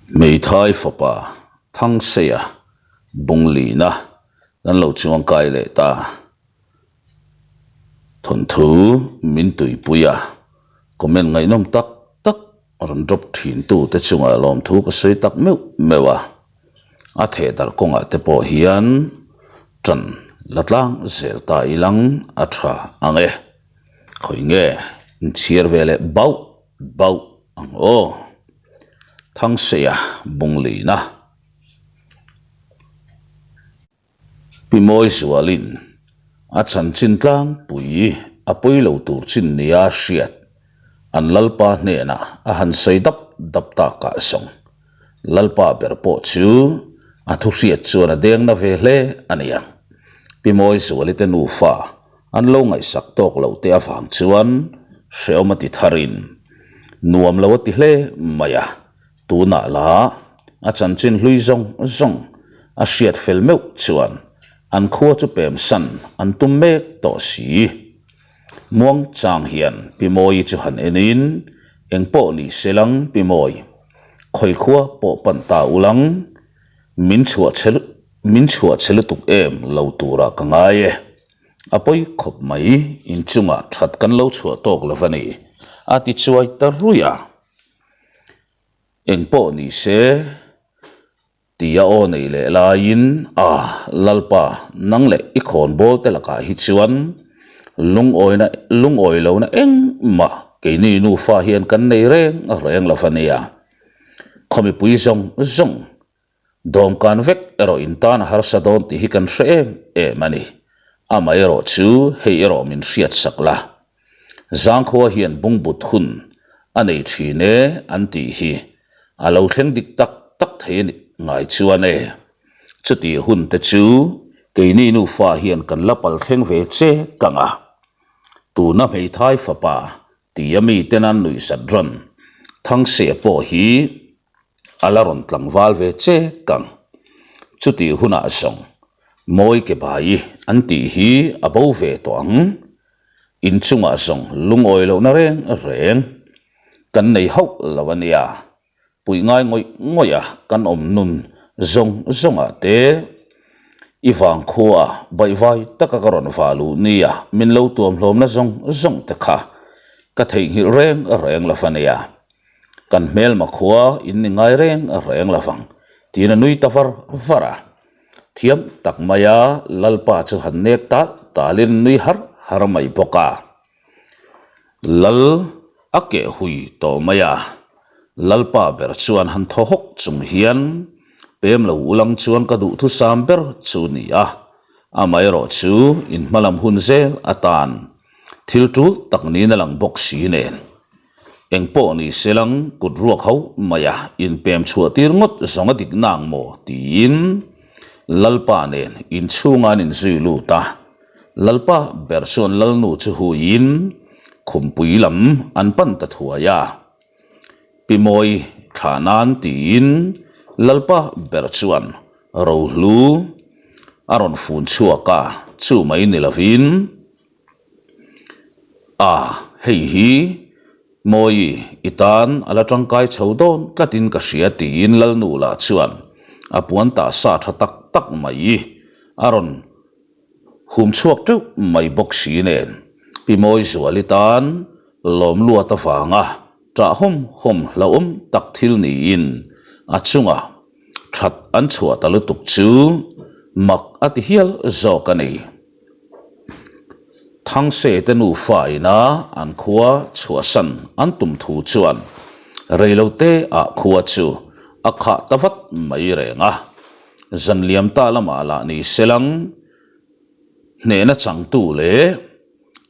Hmeithai fapa Thangseia Bunglina kan lo chuangkai leh ta. Thawnthu min tuipui a, comment ngaihnawm tak tak rawn drop thin tu te chungah lawmthu ka sawi tak meuh meuh a. A thehdarh kawngah te pawh hian tan la tlang zel ta ilang a tha ang e. Khawi nge inchhiar ve leh bauh bauh ang aw. Thangseia Bunglina. Pi Mawizualin a chanchin tlangpui a pawi lo tur chin nia hriat an Lalpa hnenah a han sawi dap dap takah zawng Lalpa ber pawh chu a thu hriat chuan a deng na ve hle a ni ang. Pi Mawizuali te nufa an lo ngaihsak tawk loh te avang chuan hrehawm a ti tharin nuam lo a ti hle mai a. Tunah la a chanchin hlui zawng zawng a hriat fel meuh chuan an khua chu pem san an tum mek tawh si. Muang chang hian Pi Mawii chu han enin, Eng pawh ni se lang Pi Mawi, khawi khua pawh pan ta u lang, min chhuah che min chhuah che lutuk em lo turah ka ngai e. A pawi khawp mai, inchungah that kan lo chhuah tawk lo va ni, a ti chuai ta ruih a. Eng pawh ni se, tia aw nei leh laiin, A, Lalpa, nang leh i khawnbawl te lakah hi chuan lungawina lungawi lohna engmah keini nufa hian kan nei reng reng lo va nia. Khaw mipui zawng zawng Dawmkan vek erawh in tan a harsa dawn tih hi kan hre em em a ni. Amaherawh chu hei erawh min hriat sak la. Zangkhua hian bungbut hun a nei thin e an tih hi a lo thleng dik tak tak thei a nih ngai chuan e. Chuti hun te chu keini nufa hian kan la pal thleng ve che kang a. Tuna hmeithai fapa tia miten an nuihsat rawn Thangse pawh hi a la rawn tlangval ve che kang. Chutih hunah zawng Mawi ke bai an tih hi a bo ve tawh ang. Inchungah zawng lungawi lohna reng reng kan nei hauh lo a nia. Puih ngai ngawih ngawih a kan awm nun zawng zawngah te i vang khua baihvai taka ka rawn va luh nia min lo tuam hlawmna zawng zawng te kha ka theihnghilh reng reng lo va nia. Kan hmelma khua in ni ngai reng reng lo vang tiin a nui ta var var a. Thiam tak maia Lalpa chu han nek tal talin nui har har mai bawk a. Lal a keh hui tawh mai a, Lalpa ber chuan han thaw hawk chung hian pem lo ulang chuan ka duhthusam ber chu ni a, amaherawh chu in hmalam hun zel atan thil tul tak niin a lang bawk si nen. Engpawh ni se lang kut ruak ho mai a inpem chhuah tir ngawt zawng a dik nang maw tiin Lalpa nen inchhunga an inzui lut a. Lalpa ber chuan Lalnu chu huiin khumpui lam an pan ta thuai a. Pi Mawi thlah nan tiin Lalpa ber chuan rohlu a rawn fun chhuak a, chu mai ni lovin A, hei hi Mawi i tan a la tangkai chho dawn tlatin ka hria tiin Lalnu lah chuan a puan tah sa tha tak tak mai a rawn hum chhuak teuh mai bawk si nen Pi Mawizuali tan lawm luat avanga ṭah hawm hawm hlauhawm tak thil niin a chungah that an chhuah ta lutuk chu mak a ti hial zawk a ni. Thangse te nufa ina an khua chhuahsan an tum thu chuan reilote ah khua chu a khah ta vat mai reng a. Zanliam ta lamah lah ni selang hnehna changtu leh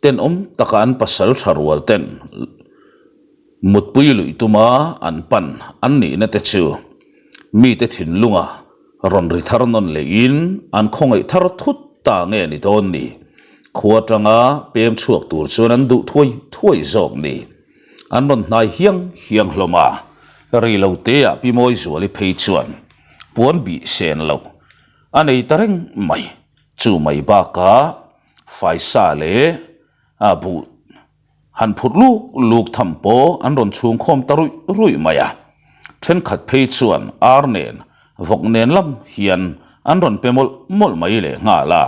tenawm taka an pasal tha rual ten mutpui luih tuma an pan an nihna te chu mite thinlunga rawn ri thar nawn lehin an khawngaih thar thut ta nge ni dawn ni? Khua atanga pem chhuak tur chuan an duh thuai thuai zawk ni. An rawn hnai hiang hiang hlawm a, ri lo teah Pi Mawizuali phei chuan puan bih sen loh a nei ta reng mai. Chu mai bakah faisa leh a buh han phut luk luk tham pawh an rawn chhung khawm ta ruih ruih mai a. Thenkhat phei chuan ar nen, vawk nen lam hian an rawn pe mawlh mawlh mai leh nghal a.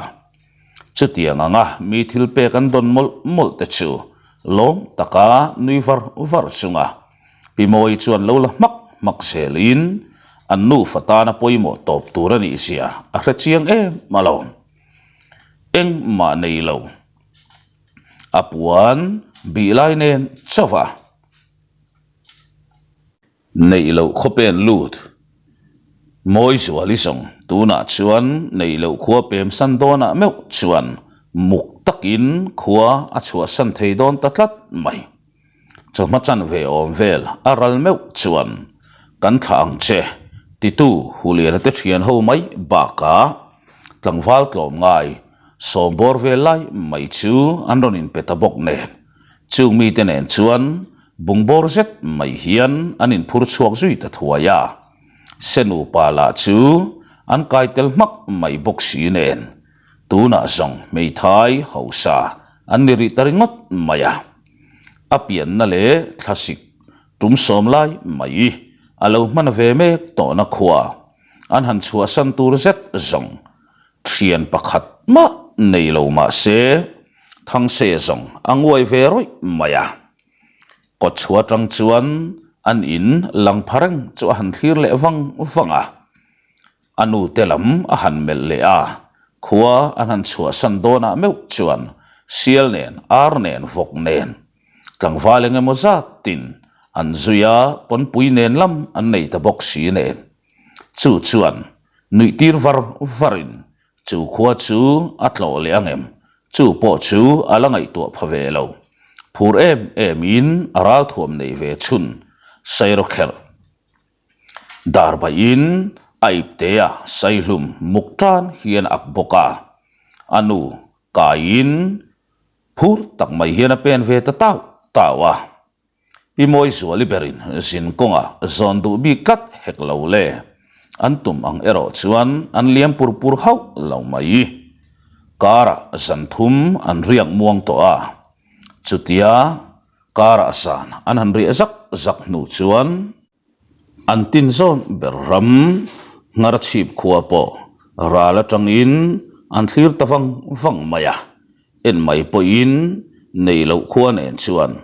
Chutiang anga mi thil pek an dawn mawlh mawlh te chu lawm taka nui var var chunga Pi Mawi chuan lo la hmak hmak zelin an nufa tana pawimawh tawp tur a nih zia a hre chiang em a lo. Engmah nei lo. A puan bih lai nen chauh a. Neih loh khaw pen lut. Mawi Zuali zawng tunah chuan neih loh khua pem san dawnah meuh chuan muk takin khua a chhuahsan thei dawn ta tlat mai. Chawhma chan ve awm vel a ral meuh chuan kan thlah ang che titu Huliana te thian ho mai bakah tlangval tlawm ngai sawmbawr vel lai mai chu an rawn inpe ta bawk nen chung mite nen chuan bungbawr zet mai hian an inphur chhuak zui ta thuai a. Se nupa lah chu an kai tel hmak mai bawk si nen tunah zawng hmeithai hausa an ni rih ta ringawt mai a. A pianna leh thlasik tum sawm lai mai a lo hman ve mek tawhna khua an han chhuahsan tur zet zawng thian pakhat mah nei lo mah se Thangse zawng a nguai ve rawih mai a. Kawtchhuah atang chuan an in lang pha reng chu a han thlir leh vang vang a. A nu te lam a han melh leh a, khua an han chhuahsan dawnah meuh chuan sial nen, ar nen, vawk nen, tlangval eng emaw zatin an zui a, pawnpui nen lam an nei ta bawk si nen. Chu chuan nuih tir var varin chu khua chu a tlawh leh ang em? Chu pawh chu a la ngaihtuah pha ve lo. Phur em emin a ralthuam nei ve chhun Sairawkherh. Dar bahin a iptea saihlum muk tan hian ak bawk a, a nu kaiin phur tak mai hian a pen ve ta tau tau a. Pi Mawizuali berin zin kawngah zawn duh bik tlat hek lo le, an tum ang erawh chuan an liam pur pur hauh lo mai. Karah zan thum an riak muang tawh a, chutia Karah zan an han riah zak zak hnu chuan an tin zawn ber ram Ngharchhip khua pawh ral atangin an thlir ta vang vang mai a, en mai pawhin nei loh khua nen chuan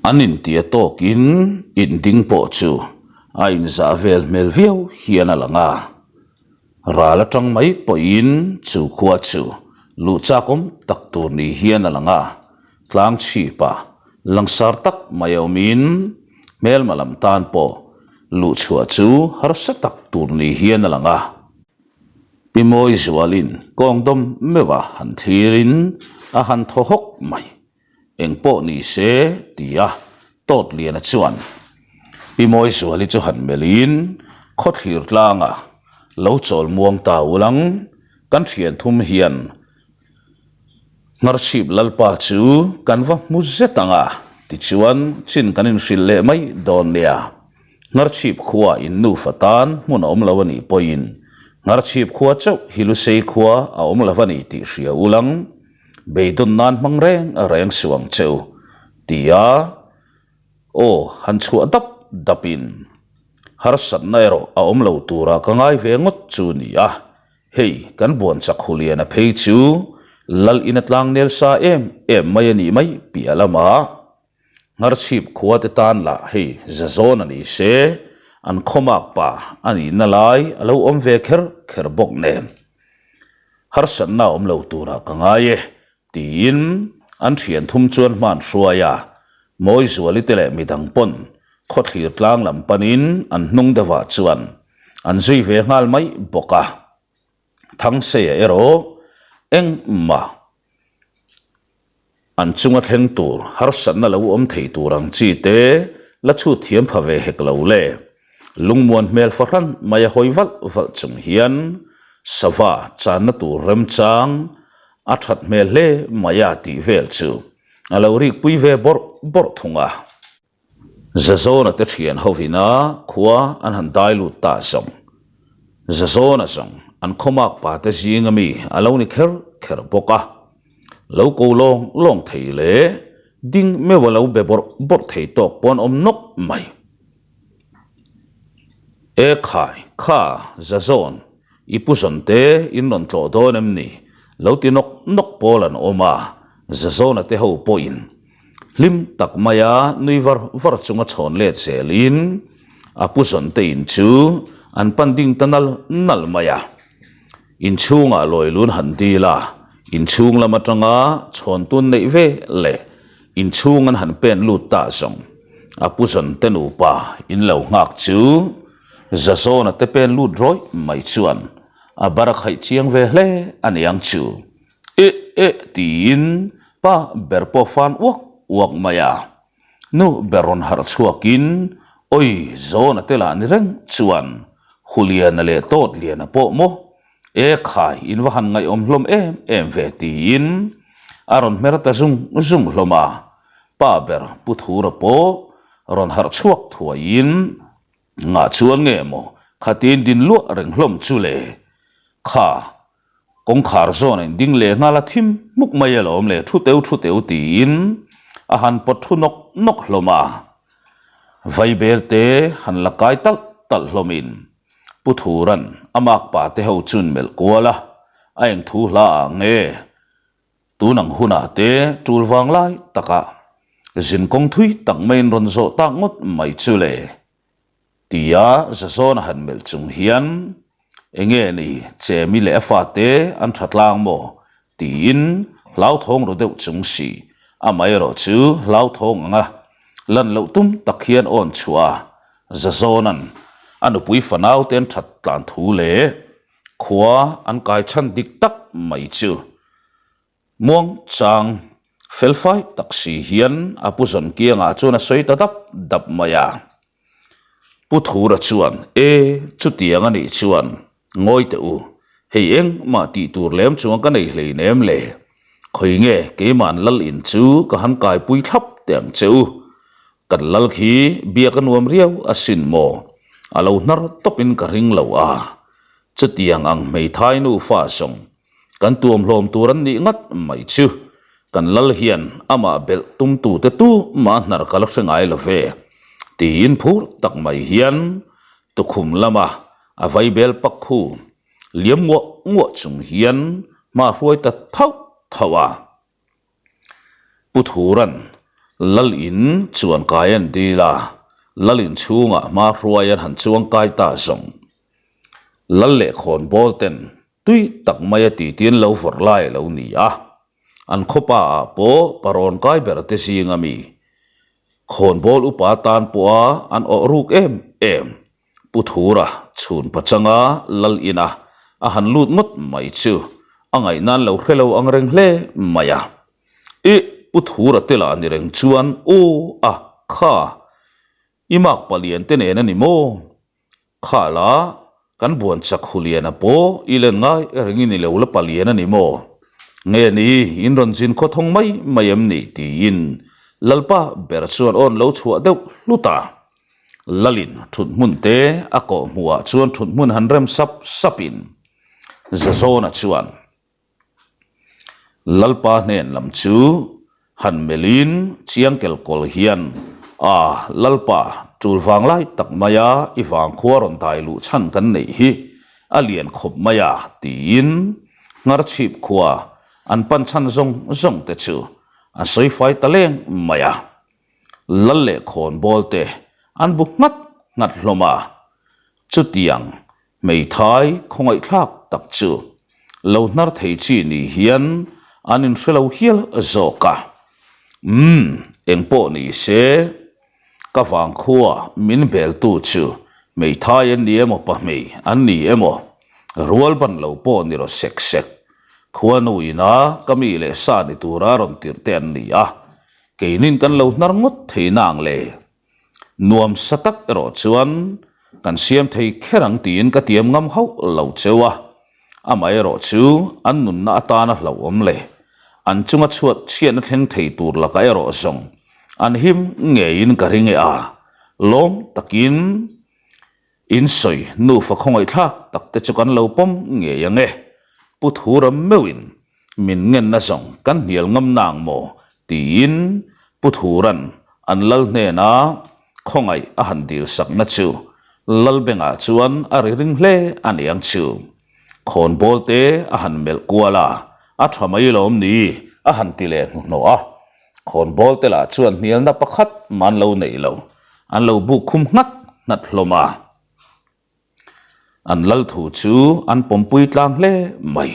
an intia tawkin inding pawh chu a inzah vel hmel viau hian a lang a. Ral atang mai pawhin chu khua chu luh chakawm tak tur ni hian a lang a, tlang chhipa langsar tak mai awmin hmelma lam tan pawh luh chhuah chu harsa tak tur ni hian a lang a. Pi Mawizualin kawng dawm meuha han thlirin a han thaw hawk mai. Eng pawh ni se tia tawt liana chuan Pi Mawizuali chu han melhin khawthlir tlanga lo chawl muang ta ulang kan thian thum hian Ngharchhip Lalpa chu kan va hmu zet ang a tichuan chin kan inhrilh leh mai dawn nia. Ngharchhip khua in nufa tan hmun a awm lo a nih pawhin Ngharchhip khua chauh hi Lusei khua a awm lo a ni tih hria ulang. Beidawn nan hmang reng reng suh ang che u, tia aw han chhuah dap dapin harsatna erawh a awm lo tura ka ngai ve ngawt chu ni a, hei kan buan chak Huliana phei chu Lal ina tlang nel sa em em mai a nih mai piah lamah Ngharchhip khua te tan lah hei zazawn a ni se, an khawmak pa a nihna lai a lo awm ve kher kher bawk nen. Harsatna awm lo turah ka ngai e, tiin an thian thum chuan hman hruai a, Mawizuali te leh midang pawn khawthlir tlang lam panin an hnung deuhah chuan an zui ve nghal mai bawk a. Thangseia erawh engmah An chunga thleng tur harsatna lo awm thei tur ang chi te la chhut thiam pha ve hek lo le. Lungmuan hmel fahran mai a hawi valh valh chung hian sava channa tur remchang a that hmel hle mai a tih vel chu a lo rikpui ve bawrh bawrh thung a. Zazawna te thian hovina khua an han dai lut ta zawng. Zazawna zawng an khawmak pa te zinga mi a lo ni kher kher bawk a. Lo ko lawng lawng thei leh ding meuh a lo be bawrh bawrh thei tawk pawh an awm nawk mai. E khai, kha, Zazawn, i pu zawn te in rawn tlawh dawn em ni? Lo ti nawk nawk pawl an awm a, Zazawna te ho pawhin hlim tak maia nui var var chunga chhawn let zelin a pu zawn te in chu an pan ding ta nal nal mai a. Inchhungah lawilun han dil a, inchhung lam atanga chhawn tun neih ve leh inchhung an han pen lut ta zawng a pu zawn te nupa in lo nghak chu Zazawna te pen lut rawih mai chuan a bar a khaih chiang ve hle a niang chu eh eh tiin pa ber pawh fan uak uak mai a. Nu ber rawn harh chhuakin Awi Zawna te lah ni reng chuan Huliana leh Tawtliana pawh maw e khai in va han ngaihawm hlawm em em ve tiin a rawn hmer ta zung zung hlawm a, pa ber Pu Thura pawh rawn harh chhuak thuaiin Ngah chuan nge maw khatin din luah reng hlawm chu le? Kha Kawngkhar zawn a inding leh nghal a thim hmuk mai alawm le thu teu thu teu tiin a han pawt thu nawk nawk hlawm a. Vaibel te han la kai talh talh hlawmin Pu Thuran a makpa te ho chun melh kual a, a eng thu hla ah nge tun ang hunah te tul vang lai takah zin kawng thui tak maiin rawn zawh tak ngawt mai chu le. Tia Zazawna han melh chung hian, Enge ni, Chemi leh a fate an tha tlang maw? tiin hlauthawng ru deuh chung si, amaherawh chu hlauthawng anga lan loh tum tak hian awn chhuah a, Zazawna'n a nupui fanaute an that tlan thu leh khua an kai chhan dik tak mai chu Muang chang felfai tak si hian a pu zawn kiangah chuan a sawi ta dap dap mai a. Pu Thura chuan, E, chutiang a nih chuan ngawi teh u, hei engmah tih tur lem chuang ka nei hleinem le. Khawi nge keima'n lal in chu ka han kaipui thlap teh ang che u. Kan lal khi biak a nuam riau asin maw? A lo hnar tawpin ka ring lo a. Chutiang ang hmeithai nufa zawng Kan tuamhlawm tur an nih ngat mai chu kan lal hian amah belh tumtute tu mah hnar ka la hre ngai lo ve, tiin phur tak mai hian tukhum lama a vaibel pak khu liam nguah nguah chung hian hma hruai ta thauh thauh a. Pu Thuran lal in chuan kai an dil a, lal in chhungah hma hruai an han chuang kai ta zawng. Lal leh khawnbawl ten Tui tak maia titian lo vawrh lai a lo ni a, an khawpa ah pawh parawn kai ber te zinga mi khawnbawl upa tan pawha an awh ruk em em Pu Thura chhun pachanga lal ina a han lut ngawt mai chu a ngaihnan lo hre lo ang reng hle mai a. Ih, Pu Thura te lah ni reng chuan aw a, kha, i mak palian te nen a ni maw? Kha la, kan buan chak Huliana pawh i len ngai rengin i lo la palian a ni maw? Nge ni, in rawn zin khaw thawng mai mai em ni? tiin Lalpa ber chuan awn lo chhuah deuh hlut a. Lalin thut hmun te a kawh hmuhah chuan thut hmun han rem sap sapin Zazawna chuan Lalpa hnen lam chu Han melhin chiang kel kawl hian, A, Lalpa, tul vang lai tak maia i vangkhua rawn dai luh chhan kan neih hi a lian khawp mai a, tiin Ngharchhip khua an pan chhan zawng zawng te chu a sawi fai ta leng mai a. Lal leh khawnbawl te an bu nghat nghat hlawm a, chutiang Hmeithai khawngaihthlak tak chu lo hnar thei chi ni hian an inhre lo hial zawk a. Umm, engpawh ni se, ka vangkhua min beltu chu hmeithai an ni emaw pahmei an ni emaw, rual ban lo pawh ni rawh sek sek. Khuanu ina ka mi leh sa ni tura rawn tirh te an ni a, keinin kan lo hnar ngawt thei nang le. Nuam sa tak erawh chuan kan siam thei kher ang tiin ka tiam ngam hauh lo cheu a, amaherawh chu an nunna atana hlauhawm leh an chunga chhuat chhiatna thleng thei tur lakah erawh zawng an him ngeiin ka ring e a, lawm takin in sawi nufa khawngaihthlak tak te chu kan lo pawm ngei ang e, Pu Thura meuhin Min ngenna zawng kan hnial ngam nang maw? tiin Pu Thuran an lal hnena khawngaih a han dil sakna chu Lalbengah chuan a ri ring hle a niang chu. Khawnbawl te a han melh kual a, a tha mai lawm ni a han ti leh hnuhnawh a. Khawnbawl te lah chuan hnialna pakhat mah an lo neih lo, an lo buk khum nghat nghat hlawm a. An lal thu chu an pawmpui tlang hle mai.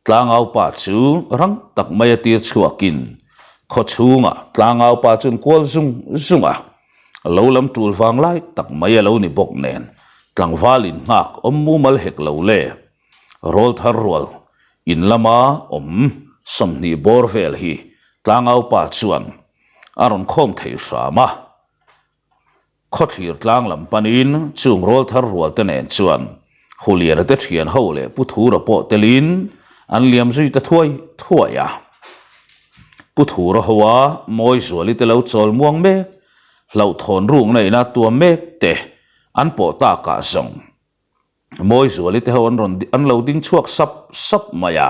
Tlangaupa chu rang tak mai a tir chhuakin khaw chhungah tlangaupa chu an kual zung zung a. Lo lam tul vang lai tak mai a lo ni bawk nen tlangval in nghak awm mumal hek lo le. Rawlthar rual in lama awm 20 bawr vel hi tlangaupa chuan a rawn khawm thei hram a. Khawthlir tlang lam panin chung rawlthar rual te nen chuan Huliana te thian ho leh Pu Thura pawh telin an liam zui ta thuai thuai a. Pu Thura ho a Mawizuali te lo chawl muang mek, hlauhthawn rukna ina tuam mek te an pawh takah zawng Mawizuali te ho an rawn an lo ding chhuak sap sap mai a.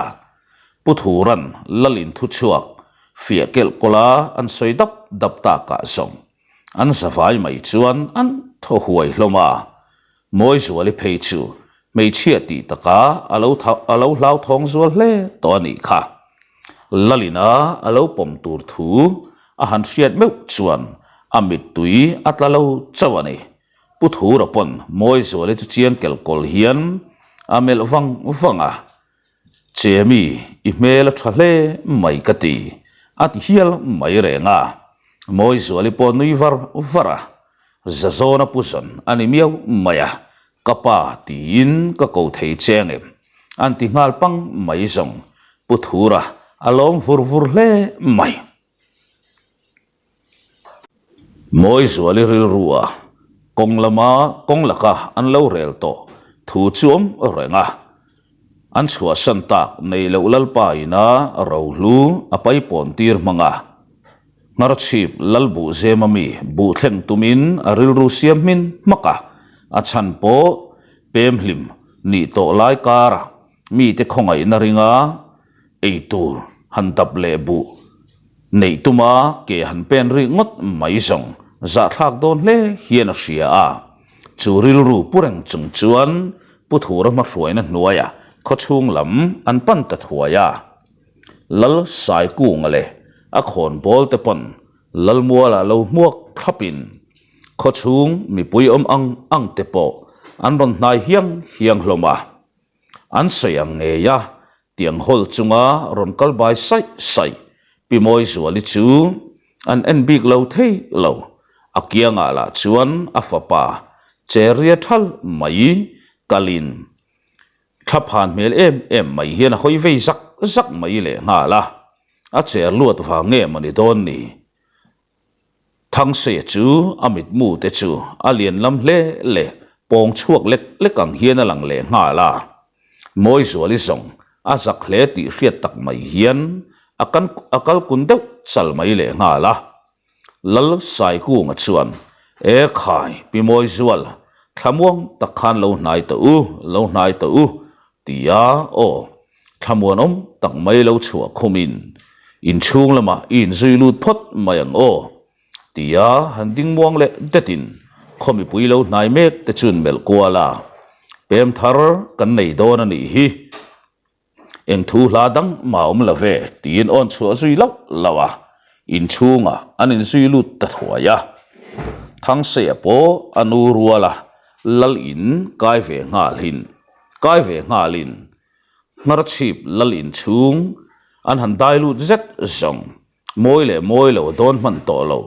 Pu Thuran Lalin thu chhuak fiah kelh kawla an sawi dap dap takah zawng An zavai mai chuan an thaw huai hlawm a, Mawizuali phei chu hmeichhia tih takah a lo a lo hlauthawng zual hle tawh a nih kha. Lalina a lo pawm tur thu a han hriat meuh chuan a mittui a tla lo chauh a ni. Pu Thura pawn Mawizuali chu chiang kelkawl hian a melh vang vang a, Chemi, i hmel a tha hle mai ka ti, a ti hial mai reng a. Mawizuali pawh nui var var a, Zazawna pu zawn a ni miau mai a, ka pa tiin ka ko thei che angem? An ti nghal pang mai zawng, Pu Thura a lawm vur vur hle mai. Mawizuali rilru a kawng lama kawng laka an lo rel tawh thu chu awm reng a, an chhuahsan tak neih loh Lalpa ina rohlu a paipawn tir hmang a, Ngharchhip Lalbuhzema mi buh thleng tumin a rilru siam hmin hmak a, a chhan pawh pemhlim nih tawh lai karah mite khawngaihna ringa ei tur han dap leh buh neih tuma ke han pen rik ngawt mai zawng zahthlak dawn hle hian a hria a. Chu rilru pu reng chung chuan Pu Thura hmahruaina hnuaiah khawchhung lam an pan ta thuai a. Lal Saikunga leh a khawnbawl te pawn Lalmualah lo hmuak thlapin khawchhung mipui awm ang ang te pawh an rawn hnai hiang hiang hlawm a. An sawi ang ngei a, tiang hawl chunga rawn kal bai saih saih Pi Mawizuali chu an en bik lo thei lo. A kiangah lah chuan a fapa Cherria thal mai kalin thlaphan hmel em em mai hian a hawi vei zak zak mai lehnghal a, a cher luat vang nge mawni dawn ni? Thangseia chu a mitmu te chu a lian lam hle leh pawng chhuak lek lek ang hian a lang leh nghal a. Mawizuali zawng a zak hle tih hriat tak mai hian a kan a kal kun deuh chal mai leh nghal a. Lal Saikunga chuan, E khai, Pi Mawizual, thlamuang tak khan lo hnai tawh u, lo hnai tawh u, tia aw Thlamuanawm tak mai lo chhuah khumin inchhung lamah i inzui lut phawt mai ang aw, tia han ding muang leh detin khaw mipui lo hnai mek te chuan melh kual a, pem thar kan nei dawn a nih hi, eng thu hla dang mah awm lo ve tiin awn chhuah zui lauh lauh a, inchhungah an inzui lut ta thuai a. Thangseia pawh a nu rual a, lal in kai ve nghalin kai ve nghalin Ngharchhip lal inchhung an han dai lut zet zawng, mawi leh mawi lo a dawn hman tawh lo.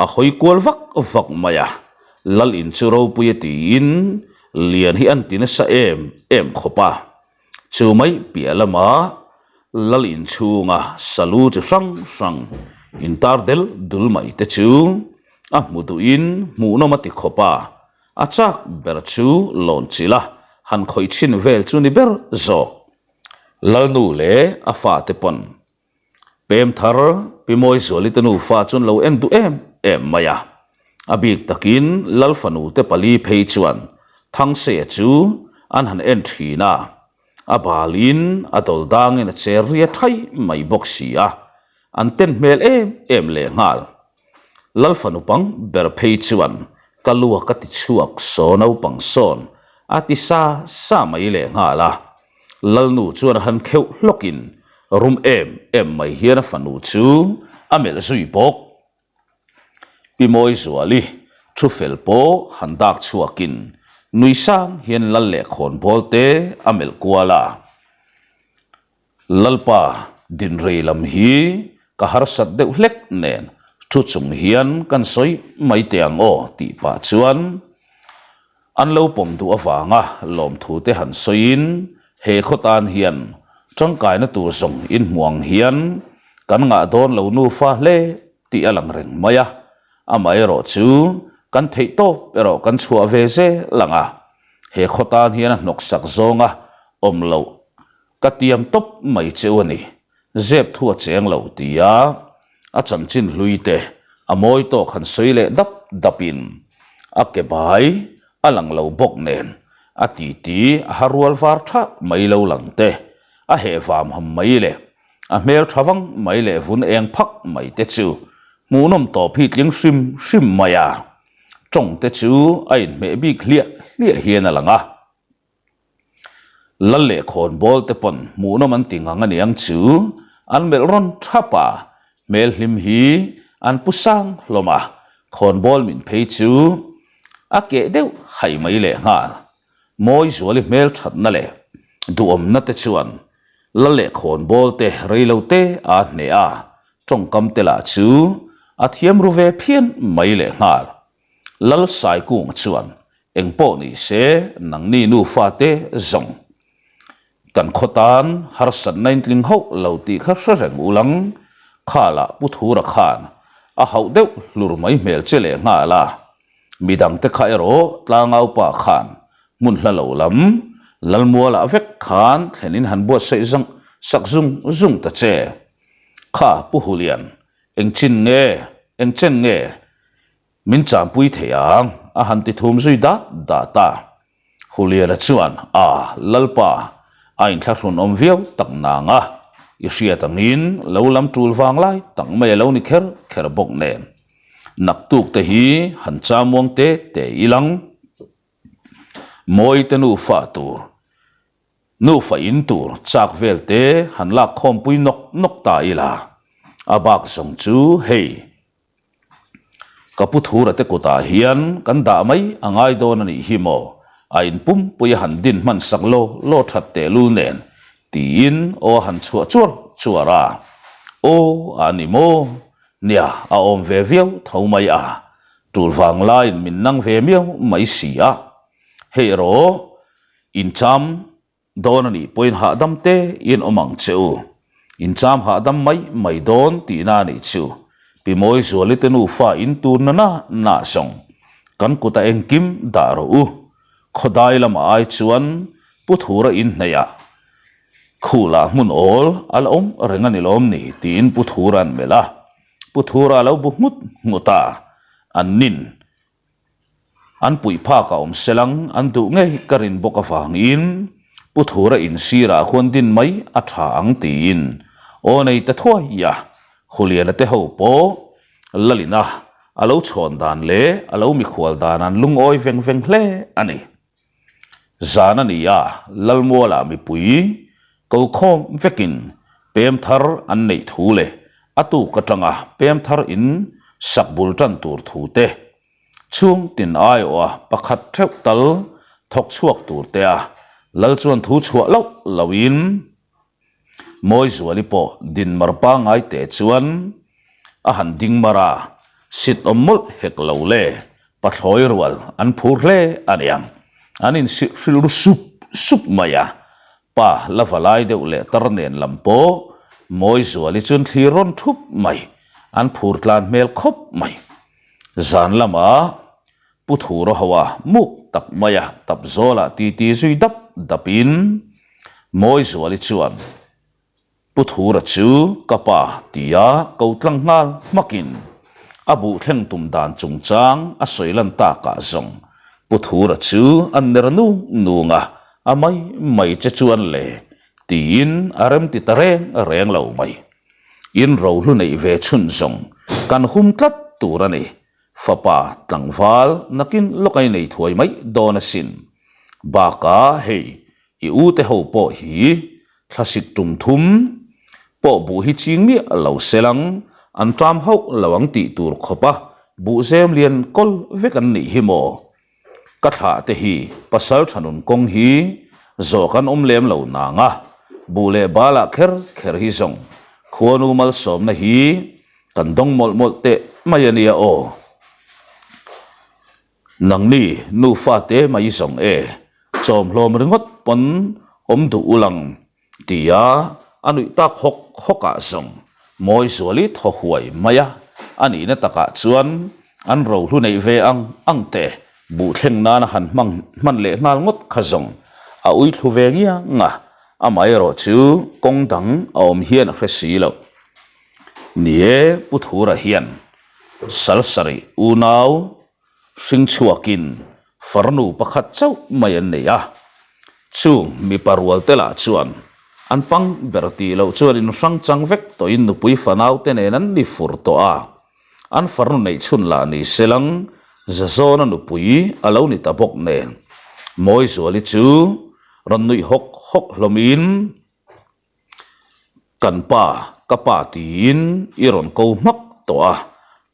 A hawi kual vak vak mai a, lal in chu ropui a tiin lian hi an ti nasa em em khawp a. Chu mai piah lama lal inchhunga salu chi hrang hrang intar del dul mai te chu a hmu duhin hmuhnawm a ti khawp a. A chak ber chu lawn chilh a, han khawih chhin vel chu ni ber zawk. Lalnu leh a fate pawn pem thar Pi Mawizuali te nufa chuan lo en duh em em mai a. A bik takin Lal fanu te pali phei chuan Thangseia chu an han en thin a, a balin a dawl dangin a cher ria thai mai bawk si a, an ten hmel em em lehnghal. Lal fanu pang ber phei chuan. Ka luak a ti chhuak saw naupang sawn a ti sa sa mai lehnghal a. Lalnu chuan a han kheuh hlawkin rum em em mai hian a fanu chu a melh zui bawk. Pi Mawizuali thu fel pawh han dak chhuakin nui sang hian lal leh khawnbawl te a melh kual a. Lalpa dinrei lam hi ka harsat deuh hlek nen thu chung hian kan sawi mai teh ang aw tih pah chuan an lo pawm duh avanga lawmthu te han sawiin he khaw tan hian tangkaina tur zawng inhmuh ang hian kan ngah dawn lo nufa hle tih a lang reng mai a, amaherawh chu kan theih tawp erawh kan chhuah ve zel ang a, he khaw tan hian a hnawksak zawnga awm loh ka tiam tawp mai cheu a ni, zep thu a cheng lo tia a chanchin hlui te a mawi tawk han sawi leh dap dapin a ke bai a lang lo bawk nen a titi a ha rual var thah mai lo lang te a heh vam ham mai leh A hmel tha vang mai leh vun eng phak mai te chu hmuhnawm tawp hi tling hrim hrim mai a, tawng te chu a inhmeh bik hliah hliah hian a lang a. Lal leh khawnbawl te pawn hmuhnawm an ti ngang a niang chu an melh rawn thap a, hmel hlim hi an pu sang hlawm a, khawnbawl min phei chu a keh deuh hai mai lehnghal. Mawizuali hmel thatna leh duhawmna te chuan la leh khawnbawl te reilo te a hneh a, tawngkam te lah chu a thiam ru ve phian mai leh nghal. Lal Saikunga chuan engpawh ni se nangni nufa te zawng kan khaw tan harsatna in tling hauh lo tih kha hre reng ulang, khalah Pu Thura khan a hauh deuh hlur mai hmel che leh nghal a. Midangte kha erawh tlangaupa khan hmun hla lo lam Lalmualah vek khan thlenin han buatsaih zang sak zung zung ta che. Kha Pu Hulian, eng chin nge, eng chen nge min champui thei ang? a han ti thum zui dat dat a. Huliana chuan, A, Lalpa, a inthlahrun awm viau tak nang a, i hriat angin lo lam tul vang lai tak mai a lo ni kher kher bawk nen. Naktuk te hi han chamuang te te ilang. Mawi te nufa tur, nufa in tur chak vel te han lak khawmpui nawk nawk ta ila, a bak zawng chu hei. Ka pu Thura te kutah hian kan dah mai a ngai dawn a nih hi maw? A in pumpui a han din hman sak law law that tehlul nen tiin aw a han chhuah chuar chuar a. Aw a ni maw? Nia, a awm ve viau tho mai a. Tul vang laiin min nang ve miau mai si a. Hei erawh incham Dawn a nih pawhin hahdam te in awm ang che u. In cham hahdam mai mai dawn tihna a nih chu. Pi Mawizuali te nufa in tur na na na zawng. Kan kutah engkim dah rawh u. Khawdai lamah ai chuan Pu Thura in hnaihah Khulah hmun awl a la awm reng a ni lawm ni tiin Pu Thura an melh a. Pu Thura a lo bu nghut nghut a. An nin An puih phak a awm selang an duh ngei ka rin bawk avangin Pu Thura insirah khuan din mai a tha ang tiin aw nei ta thuai a, Huliana te ho pawh Lalina a lo chhawn dan leh a lo mikhual dan an lungawi veng veng hle a ni. Zan a ni a, Lalmualah mipui ko khawm vekin pem thar an neih thu leh a tuk atanga pem thar in sak bul tan tur thu te, chhung tin aiawha pakhat theuh tal thawk chhuak tur te a Lal chuan thu chhuah loh lohin Mawizuali pawh dinmar pangngai teh chuan a han ding mar a, sit awm mawlh hek lo le, pathlawi rual an phur hle a niang. An insilh hrilh ru sup sup mai a, pa la va lai deuh leh tar nen lam pawh Mawizuali chuan thlir rawn thup mai, an phur tlan hmel khawp mai. Zan lamah Pu Thura ho a muk tak mai a tap zawlah titi zui dap dapin Mawizuali chuan Pu Thura chu ka pa tia ko tlang nghal hmakin a buh thleng tum dan chungchang a sawi lan takah zawng Pu Thura chu a ner nung nung a, a mai mai che chuan le tiin a remti ta reng reng lo mai. In rohlu neih ve chhun zawng kan hum tlat tur a ni. Fapa tlangval nakin lawk a inei thuai mai dawn asin. Bakah hei i u te ho pawh hi thlasik tum thum pawh buh hi ching miah lo selang an ṭam hauh lo ang tih tur khawpa buh zem lian kawl vek an nih hi maw? Ka thlah te hi pasal tha nun kawng hi zawh kan awm lem lo nang a, buh leh bal ah kher kher hi zawng khuanu malsawmna hi kan dawng mawlh mawlh teh mai a nia aw. Nangni nufa te mai zawng e, chawmhlawm ringawt pawn awm duh ulang Tia a nuih tak hawk hawk ah zawng Mawizuali thaw huai mai a, a nihna takah chuan an rohlu neih ve ang ang te buh thleng nana han hmang hman leh nghal ngawt kha zawng a ui thlu ve ngiang a, amaherawh chu kawng dang a awm hian a hre si lo. Ni e, Pu Thura hian sal sarih unau Hring chhuakin farnu pakhat chauh mai an nei a, chung mipa rual te lah chuan an pang ber tih loh chuan in hrang chang vek tawhin nupui fanau te nen an ni fur tawh a, an farnu neih chhun lah ni selang Zazawna nupui a lo ni ta bawk nen Mawizuali chu rawn nuih hawk hawk hlawmin Kan pa, ka pa tiin i rawn ko hmak tawh a,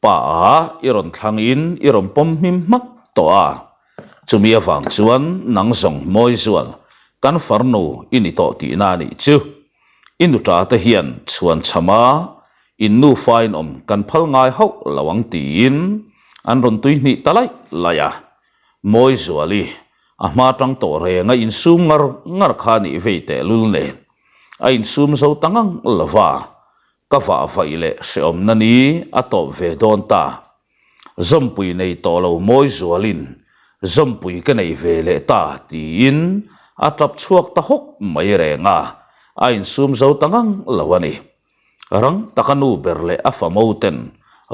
pa ah i rawn thlangin i rawn pawm hmim hmak tawh a. Chumi avang chuan nang zawng Mawizual, kan farnu i ni tawh tihna a nih chu. I nuṭa te hian chhuan chhama in nufa in awm kan phal ngai hauh lo ang tiin an rawn tui hnih ta laih laih a. Mawizuali, a hma tang tawh reng a insum ngar ngar kha nih vei tehlul nen a insum zo ta ngang lo va, ka vah vaih leh hrehawmna ni a tawp ve dawn ta. Zawmpui nei tawh lo Mawizualin zawmpui ka nei ve leh ta tiin a tap chhuak ta hawk mai reng a, a insum zo ta ngang lo a ni. Rang taka nu ber leh a famo ten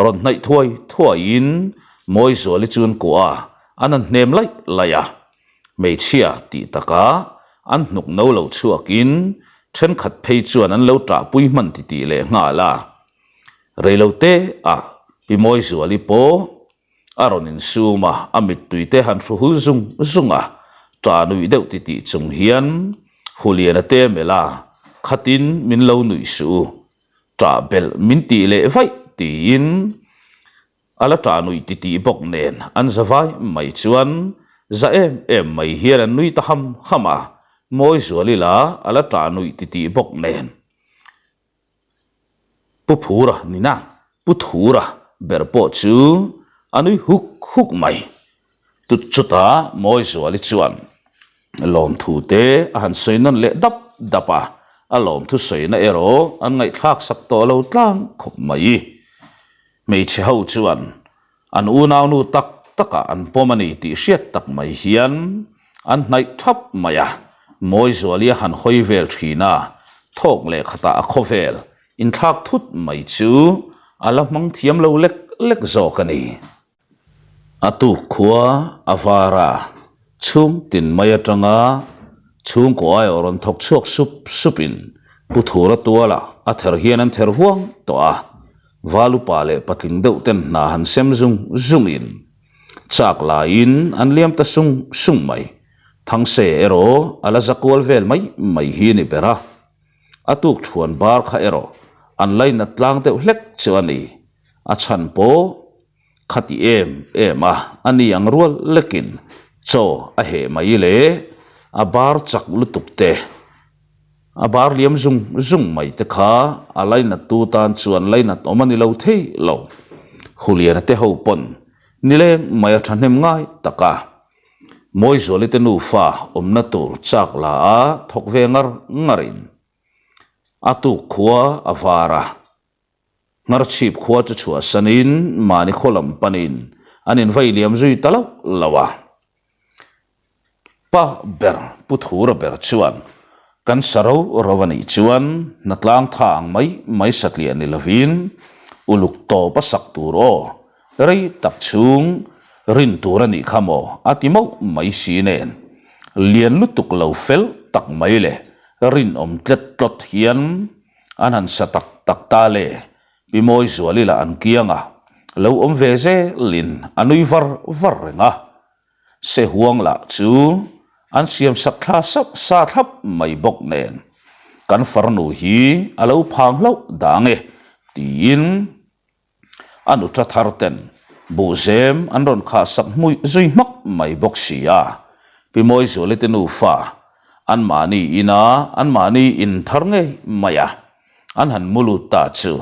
rawn hnaih thuai thuaiin Mawizuali chu an kuah a, an han hnem laih laih a. Hmeichhia tih taka an hnuk no lo chhuakin thenkhat phei chuan an lo ṭahpui hman titih leh nghal a. Reilote ah Pi Mawizuali pawh a rawn insum a, a mittui te han hru hul zung zung a, ṭah nuih deuh titih chung hian Huliana te melh a, khatin min lo nuih suh u, ṭah belh min tih leh vaih tiin a la ṭah nuih titih bawk nen an za vai mai chuan za em em mai hian an nui ta ham ham a, Mawizuali la a la ṭah nuih titih bawk nen. Pu Phura nina Pu Thura ber pawh chu a nui huk huk mai. Tut chutah Mawizuali chuan lawmthu te a han sawi nawn leh dap dap a, a lawmthu sawina erawh an ngaihthlak sak tawh lo tlang khawp mai. Hmeichhe ho chuan an unaunu tak takah an pawm a ni tih hriat tak mai hian An hnaih thap mai a, Mawizuali a han hawi vel thin a, thawk leh khatah a khawvel inthlak thut mai chu a la hmang thiam lo lek lek zawk a ni. A tuk khua a var a, chhung tin mai atanga chhungkaw aiawh rawn thawk chhuak sup supin Pu Thura tualah a ther hian an ther huang tawh a, Valupa leh patling deuh ten hna han sem zung zungin Chak laiin an liam ta sung sung mai. Thangse erawh a la za kual vel mai mai hi ni ber a. A tuk thuan bar kha erawh an lainat tlang deuh hlek chu a ni. A chhan pawh khati em em a, a ni ang rual lekin chaw a heh mai leh a bar chak lutuk te. A bar liam zung zung mai te kha a lainat tu tan chuan lainat awm a ni lo thei lo. Huliana te ho pawn nileng mai a thahnem ngai tak a. Mawizuali te nufa awmna tur chak la a thawk ve ngar ngar in a tuk khua a var a. Ngharchhip khua chu chhuahsanin mahni khaw lam panin an invai liam zui ta loh loh a. Pa ber Pu Thura ber chuan kan sa ro ro a nih chuan hnatlang tha ang mai mai satliah ni lovin uluk tawp a sak tur aw rei tak chhung rin tur a nih kha maw a ti mauh mai si nen lian lutuk lo fel tak mai leh rinawm tlet tlawt hian An han sa tak tak ta le, Pi Mawizuali lah an kiang a. lo awm ve zelin a nui var var reng a. Sehuang lah chu an siamsak thla sauh sa thlap mai bawk nen, Kan farnu hi a lo phang hlauh dang e, tiin a nuṭa thar ten buhzem an rawn khahsak hmui zui hmak mai bawk si a. Pi Mawizuali te nufa anmahni ina anmahni in thar ngei mai a. An han mu lut ta chu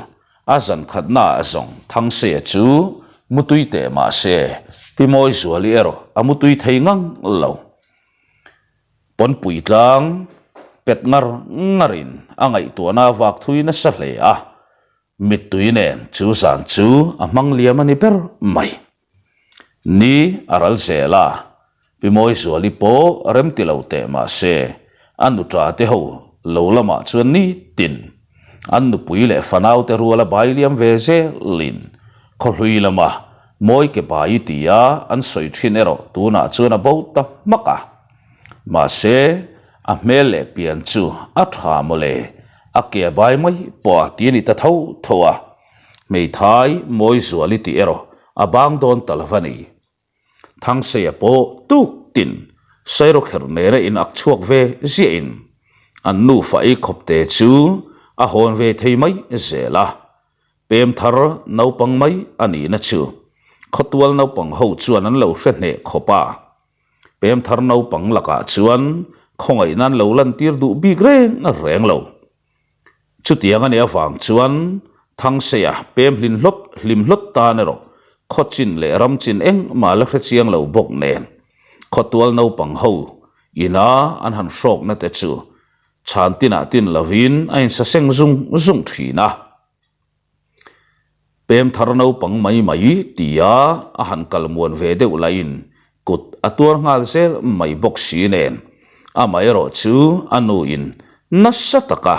a zan khatnaah zawng Thangseia chu mutui teh mah se Pi Mawizuali erawh a mutui thei ngang lo. Pawnpui tlang pet ngar ngarin a ngaihtuahna a vak thui nasa hle a, mittui nen chu zan chu a hmang liam a ni ber mai. Ni a ral zel a, Pi Mawizuali pawh remti lo teh mah se, a nuṭa te ho lo lamah chuan nitin an nupui leh fanau te ruala bai liam ve zelin khawhlui lama mawi ke bai tia an sawi thin erawh tunah chuan a bo ta hmak a. Mahse, a hmel leh pian chu a tha mawle, a ke a bai mai pawh a ti a ni ta tho tho a. Hmeithai Mawizuali tih erawh a bang dawn ta lo a ni. Thangseia pawh tuk tin Sairawkherh nena in ak chhuak ve ziahin an nufa ei khawp te chu a hawn ve thei mai zel a. Pem thar naupang mai a nihna chu khawtual naupang ho chuan an lo hre hneh khawp a. Pem thar naupang lakah chuan khawngaihna an lo lantir duh bik reng reng lo. Chutiang a nih avang chuan Thangseia pem hlin hlawt hlim hlawt tan erawh khaw chin leh ram chin engmah la hre chiang lo bawk nen khawtual naupang ho ina an han hrawkna te chu chhan tinah tin lovin a insaseng zung zung thin a. Pem thar naupang mai mai tia a han kal muan ve deuh laiin kut a tuar nghal zel mai bawk si nen amaherawh chu a nuin nasa taka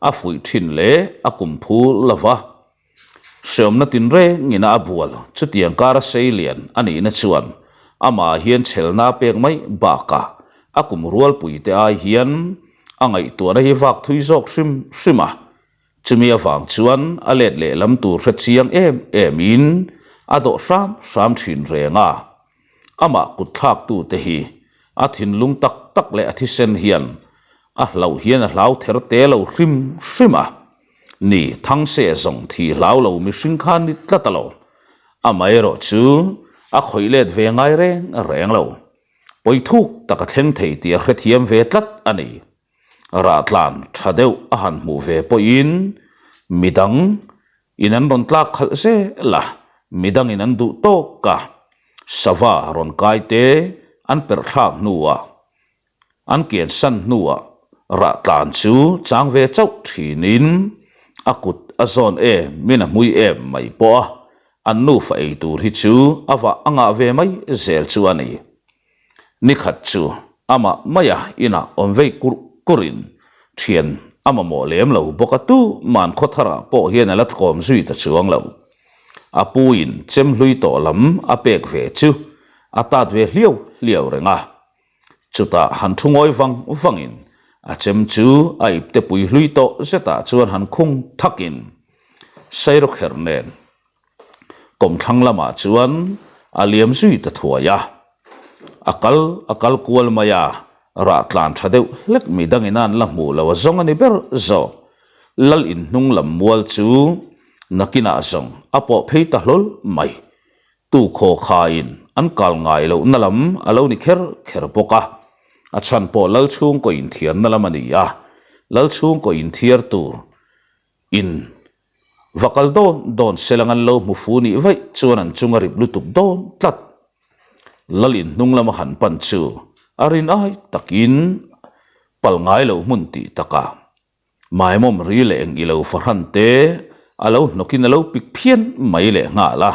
a fuih thin leh a kum phu lova hreawmna tinrengina a bual chutiang kara sei lian a nihna chuan amah hian chhelna pek mai bakah a kum rualpuite ai hian a ngaihtuahna hi vak thui zawk hrim hrim a. Chumi avang chuan a let lehlam tur hre chiang em em in a dawh hram hram thin reng a. Amah kut thlak tu te hi a thinlung tak tak leh a thisen hian a hlauh hian a hlau ther te lo hrim hrim a. Ni, Thangse zawng thi hlau lo mihring kha ni tlat a lo. Amaherawh chu a khawih let ve ngai reng reng lo. Pawi thuk tak a thleng thei tih a hrethiam ve tlat a ni. Rahtlan tha deuh a han hmuh ve pawhin midang in an rawn tlak khalh zel a, midang in an duh tawk a, sava rawn kai te an perh thlak hnuah, an kian san hnuah rahtlan chu chang ve chauh thinin a kut a zawn em in a hmui em mai pawh a, an nufa ei tur hi chu a vah a ngah ve mai zel chu a ni. Nikhat chu amah maia inah awm vei kurh kurhin thian a mamawh lem lo bawk a, tu man khawtharah pawh hian a la tlawm zui ta chuang lo. A puin chem hlui tawh lam a pek ve chu a tat ve hliau hliau reng a. Chutah han thu ngawi vang vangin a chem chu a ipte pui hlui tawh zetah chuan han khung thakin Sairawkherh nen Kawmthlang lamah chuan a liam zui ta thuai a, a kal a kal kual mai a, rah tlan tha deuh hlek mi dangin an la hmuh lo a zawng a ni ber zawk. Lal in hnung lam mual chu nakinah zawng a pawh phei ta hlawl mai. Tu khaw khain an kal ngai lohna lam a lo ni kher kher bawk a, a chhan pawh lal chhungkaw inthiarna lam a ni a, lal chhungkaw inthiar tur in Va kal dawn dawn selang an lo hmu fu nih vaih chuan an chung a rip lutuk dawn tlat. Lal in hnung lama han pan chu a rin ai takin pal ngai lo hmun tih takah Maimawm ri leh eng ilo fahran te a lo hnawkin a lo pik phian mai leh nghal a.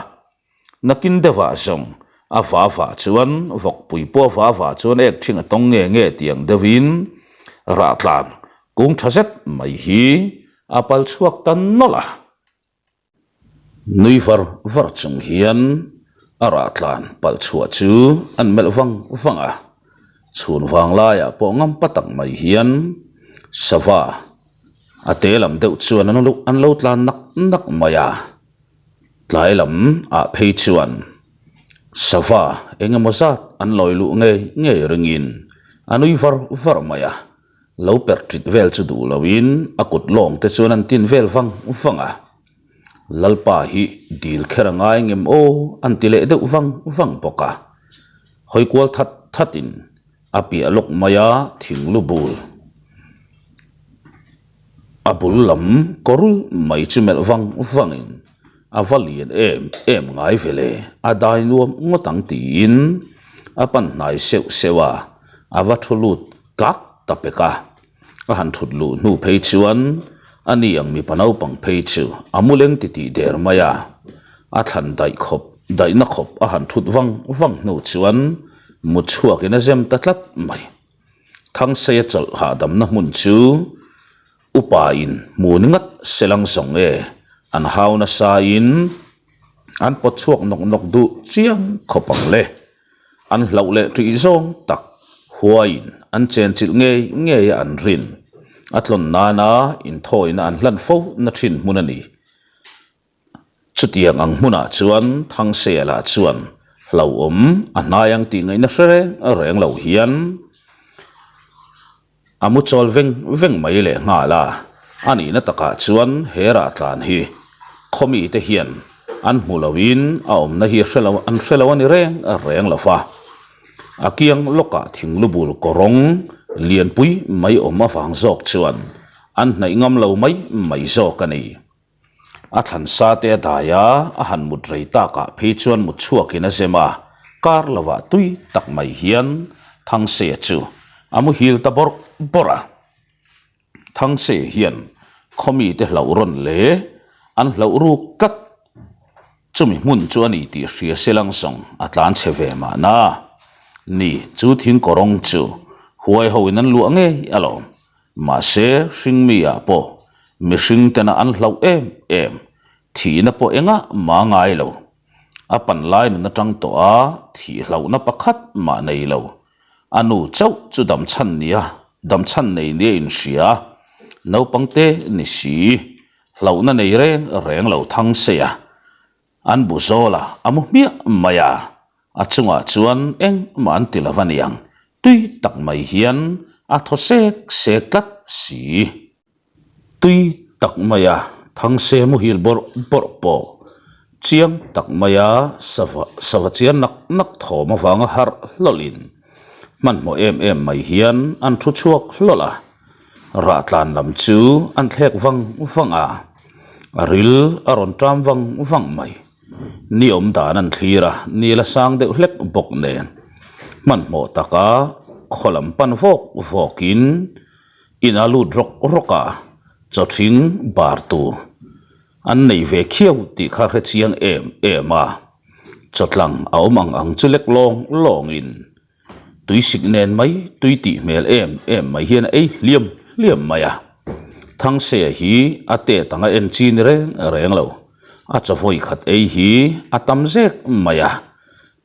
Nakin deuhah zawng a va vah chuan vawkpui pawh a va vah chuan ek ṭhing a tawng nge nge tiang deuhin rahtlan kung ṭha zet mai hi a pal chhuak ta nawlh a. Nui var var chung hian a rahtlan palh chhuah chu an melh vang vang a, chhun vang laiah pawh ngam pa tak mai hian sava a te lam deuh chuan an lo tlan nak nak mai a. Tlai lam ah phei chuan sava eng emaw zat an lawi luh ngei ngei ringin a nui var var mai a, lo perh tit vel chu duh loin a kut lawng te chuan an tin vel vang vang a. Lalpa hi dil kher a ngai ngem aw an ti leh deuh vang vang bawk a. Hawi kual that that in a piah lawk mai a thing lu bul a bul lam kawrul mai chu melh vang vang in a va lian em em ngai ve le a dai nuam ngawt ang tiin a pan hnai seuh seuh a a va thu lut kak ta pek a. A han thut luh hnu phei chuan a ni ang mipa naupang phei chu a mu leng titih der mai a, a thlan daih khawp daihna khawp a han thut vang vang hnu chuan mut chhuakin a zem ta tlat mai. Thangseia chawlh hahdamna hmun chu upa in hmu ni ngat se lang zawng e, an hau nasa in an pawt chhuak nawk nawk duh chiang khawp ang le. An hlauh leh ṭih zawng tak huaiin an chenchilh ngei ngei a an rin. A tlawn nana inthawina an hlan fo na ṭhin hmun a ni. Chutiang ang hmunah chuan Thangseia lah chuan hlauhawm a hnai ang tih ngaihna hre reng reng lo hian A mu chawl veng veng mai leh nghal a, a nihna takah chuan he rah tlan hi khawmi te hian an hmu loin a awmna hi hre lo an hre lo a ni reng reng lo va. A kiang lawkah thinglubul kawrawng lianpui mai awm avang zawk chuan an hnaih ngam lo mai mai zawk a ni. A thlan sa te a dai a, a han mut rei takah phei chuan mut chhuakin a zem a, kar lovah tui tak mai hian Thangseia chu a muhil ta bawrh bawrh a. Thangseia hian khawmite hlauh rawn leh an hlauh ruk tlat. Chumi hmun chu a ni tih hria se lang zawng a tlan chhe ve mahna. Ni, chu thing kawrawng chu huai hoin an luah ngei alawm. Mahse, hringmi-ah pawh mihring tena an hlauh em em, thihna pawh engah mah ngai lo. A pan lai nun atang tawh a thih hlauhna pakhat mah nei lo. A nu chauh chu damchhan nia, damchhan nei nia inhria, naupang te ni si, hlauhna nei reng reng lo thang se a, an bu zawl a, a mu hmiah mai a. A chungah chuan engmah an ti lo a niang, tui tak mai hian a thaw sek sek tlat si. Tui tak maia Thangse muhil bawrh bawrh pawh chiang tak maia sava sava chian nak nak thawm avanga harh hlawlhin hmanhmawh em em mai hian an thu chhuak hlawlh a, rahtlan lam chu an thlek vang vang a, a ril a rawn ṭam vang vang mai. Ni awm dan an thlir a, ni la sang deuh hlek bawk nen hmanhmawh taka khaw lam pan vawk vawkin in a lut rawk rawk a, chawthing bar tur an nei ve khiau tih kha hre chiang em em a, chawtlang a awm ang ang chu lek lawng lawngin Tuisik nen mai tui tih hmel em em mai hian a ei hliam hliam mai a. Thangseia hi a tet anga en chi ni reng reng lo. A chaw vawi khat ei hi a tam zek mai a,